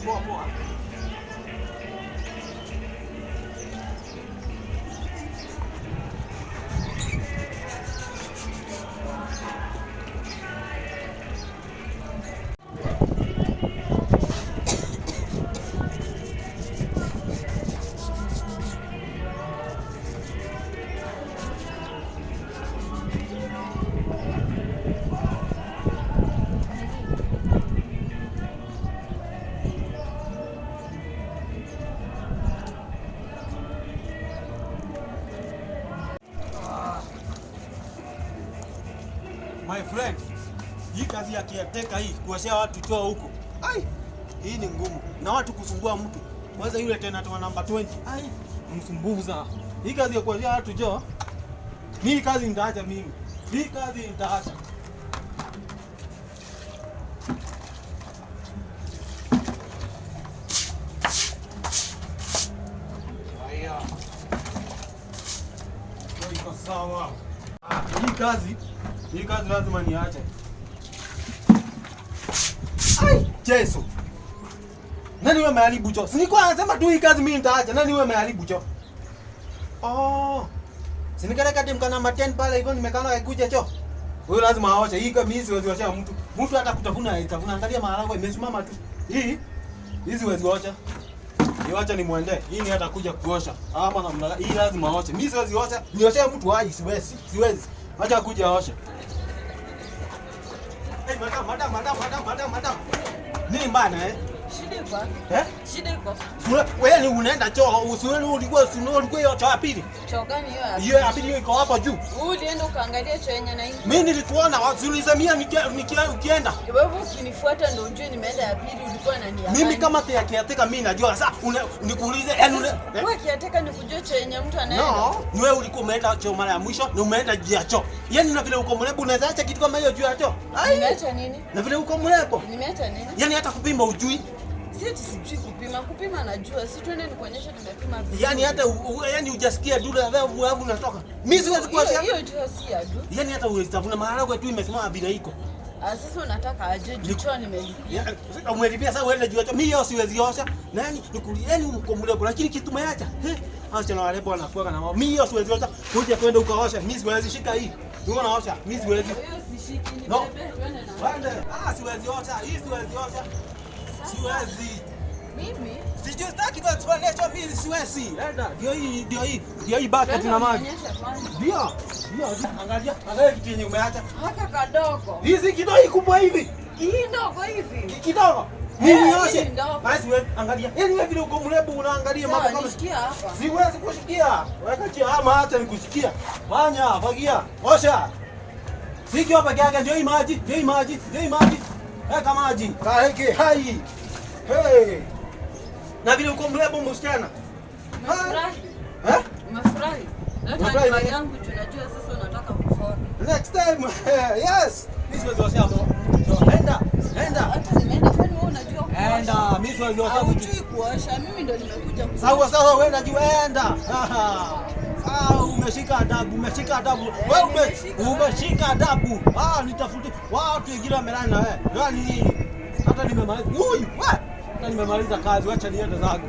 Poa poa. My friend, hii kazi ya caretaker hii kuoshea watu choo huko. Ai, hii ni ngumu. Na watu kusumbua mtu. Kwanza yule tena wa namba 20. Ai, msumbufu sana. Hii kazi ya kuoshea watu choo. Mimi kazi nitaacha mimi. Hii kazi nitaacha. Haya. Iko sawa. Ah, hii kazi lazima niache. Ai, Jesu. Nani wewe umeharibu choo? Si nilikuwa nasema tu hii kazi mimi nitaacha. Nani wewe umeharibu choo? Oh. Si nikaleka dem namba 10 pale hivyo nimekana kaikuja choo. Huyo lazima aoshe. Hii kama mimi siwezi osha mtu. Mtu hata kutafuna itafuna. Angalia maharagwe imesimama tu. Hii hizi siwezi osha. Niwacha nimwendee. Hii ni hata kuja kuosha. Ama namna hii lazima aoshe. Mimi siwezi osha. Nioshe mtu hai siwezi. Siwezi. Acha kuja aoshe. Hey, madam, madam, madam, madam, madam, madam. Nini bana eh? Shida iko wapi? Eh? Shida iko. Wewe ni unaenda choo, usiwe ulikuwa hiyo choo ya pili. Choo gani hiyo ya? Hiyo ya pili hiyo iko hapo juu. Wewe ulienda ukaangalia choo yenye na ingi. Mimi nilikuona ulisemia ukienda. Wewe ukinifuata ndio ujue nimeenda ya pili ulikuwa nani ya. Mimi kama caretaker mimi najua sasa nikuulize yani wewe caretaker ni kujua choo yenye mtu anaenda. No, ni wewe ulikuwa umeenda choo mara ya mwisho na umeenda juu ya choo. Yaani na vile uko mrembo unaweza acha kitu kama hiyo juu ya choo. Nimeacha nini? Na vile uko mrembo. Nimeacha nini? Yaani hata kupima ujui. Si ati sijui kupima, kupima najua. Si twende nikuonyeshe nimepima vizuri. Yaani hata yaani hujasikia dura ya vuavu unatoka. Mimi siwezi kuacha. Hiyo choo si ya du. Yaani hata huwezi tafuna maharagwe tu imesimama bila iko. Ah, sasa unataka aje juu choo nimelipia. Umelipia sasa uende juu ya choo. Mimi hiyo siwezi osha. Na yaani nikulieni mko mrembo lakini kitu umeacha. Eh? Acha na warembo wanakuwa na wao. Mimi hiyo siwezi osha. Kuja twende ukaosha. Mimi siwezi shika hii. Wewe unaosha. Mimi siwezi. Hiyo sishiki ni No. bebe twende na. Twende. Ah, siwezi osha. Hii siwezi osha. Siwezi. Mimi Sijui sitaki kwa explanation mimi siwezi. Enda. Ndio hii, ndio hii. Ndio hii bucket na maji. Ndio. Ndio. Angalia, angalia kitu yenye umeacha. Haka kadogo. Hizi kidogo kubwa hivi. Hii ndogo hivi. Kidogo. Mimi hii oshe. ndogo. Basi wewe angalia. Yaani wewe vile uko mrefu unaangalia mambo Sawa, kama nishikia hapa. Siwezi kushikia. Weka chini ama hata nikushikia. Fanya, fagia. Osha. Siki hapa yake ndio hii maji, ndio hii maji, ndio hii maji. Weka maji. Kaeke hai. Hey. Na vile uko mrembo msichana. Umefurahi? Eh? Umefurahi? Leta Umefurahi nyumba nini? yangu juu najua sasa unataka kufora. Next time. Yes. Mimi siwezi osha mtu. Enda. Enda. Hata nimeenda kwani wewe unajua kuosha? Enda. Mimi siwezi osha mtu. Haujui kuosha, mimi ndo nimekuja kuosha. Sawa sawa, wewe najua enda. Ah, umeshika adabu, umeshika adabu. Wewe umeshika adabu. Ah, nitafute watu wengine wamelala na wewe. Yaani nini? Hata nimemaliza. Huyu, wewe. Hata nimemaliza kazi, wacha niende zangu.